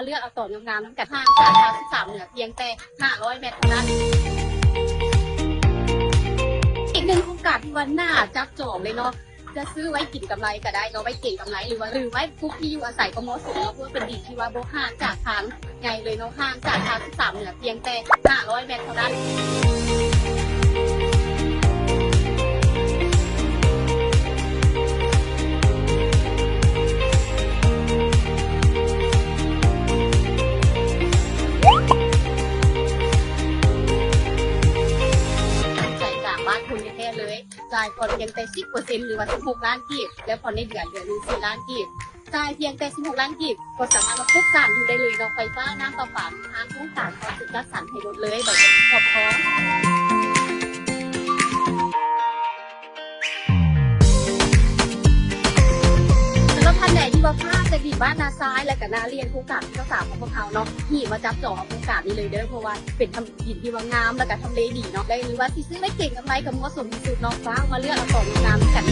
ເລືອກເອົາຕອນງາມໆນຳກັນ. ຫ່າງຈາກທາງເໜືອພຽງແຕ່ຫ້າຮ້ອຍແມັດເທົ່ານັ້ນ. ອີກໜຶ່ງໂຄງການທີ່ວ່າໜ້າຈັບຈອງເລີຍເນາະ, ຈະຊື້ໄວ້ກິນກຳໄລກໍໄດ້ເນາະ, ໄວ້ເກັງກຳໄລ ຫຼືວ່າ ຫຼືໄວ້ປຸກທີ່ຢູ່ອາໄສກໍເໝາະສົມເນາະ, ເພາະວ່າເປັນດິນທີ່ວ່າບໍ່ຫ່າງຈາກທາງໃຫຍ່ເລີຍເນາະ, ຫ່າງຈາກທາງສິບສາມເໜືອພຽງແຕ່ຫ້າຮ້ອຍແມັດເທົ່ານັ້ນ. ໃຈກາງບ້ານຄົນແທ້ໆເລີຍ, ຈ່າຍຜ່ອນພຽງແຕ່ສິບເປີເຊັນ ຫຼືວ່າສິບຫົກລ້ານກີບ, ແລ້ວຜ່ອນໃນເດືອນ ເດືອນໜຶ່ງສີ່ລ້ານກີບ. ຈ່າຍພຽງແຕ່ສິບຫົກລ້ານກີບ ກໍສາມາດມາປຸກສ້າງຢູ່ໄດ້ເລີຍເນາະ, ໄຟຟ້າ, ນ້ຳປະປາ, ທາງໂຄງການກໍຈັດສັນໃຫ້ໝົດເລີຍ, ໃບເສຍຂອບຄອງ. ສຳລັບທ່ານໃດທີ່ວ່າພາດແຕ່ດິນບ້ານນາຊາຍ ແລະກະໜ້າລ້ຽນໂຄງການທີເກົ້າສິບສາມຂອງພວກເຮົາເນາະ, ຮີບມາຈັບຈອງເອົາໂຄງການນີ້ເລີຍເດີ, ເພາະວ່າເປັນທຳ ດິນທີ່ວ່າງາມ ແລ້ວກະທຳເລດີເນາະ, ແລະ ຫຼືວ່າຊິຊື້ໄວ້ເກັງກຳໄລກໍເໝາະສົມທີ່ສຸດເນາະ. ຟ້າວມາເລືອກເອົາຕອນງາມກັນ.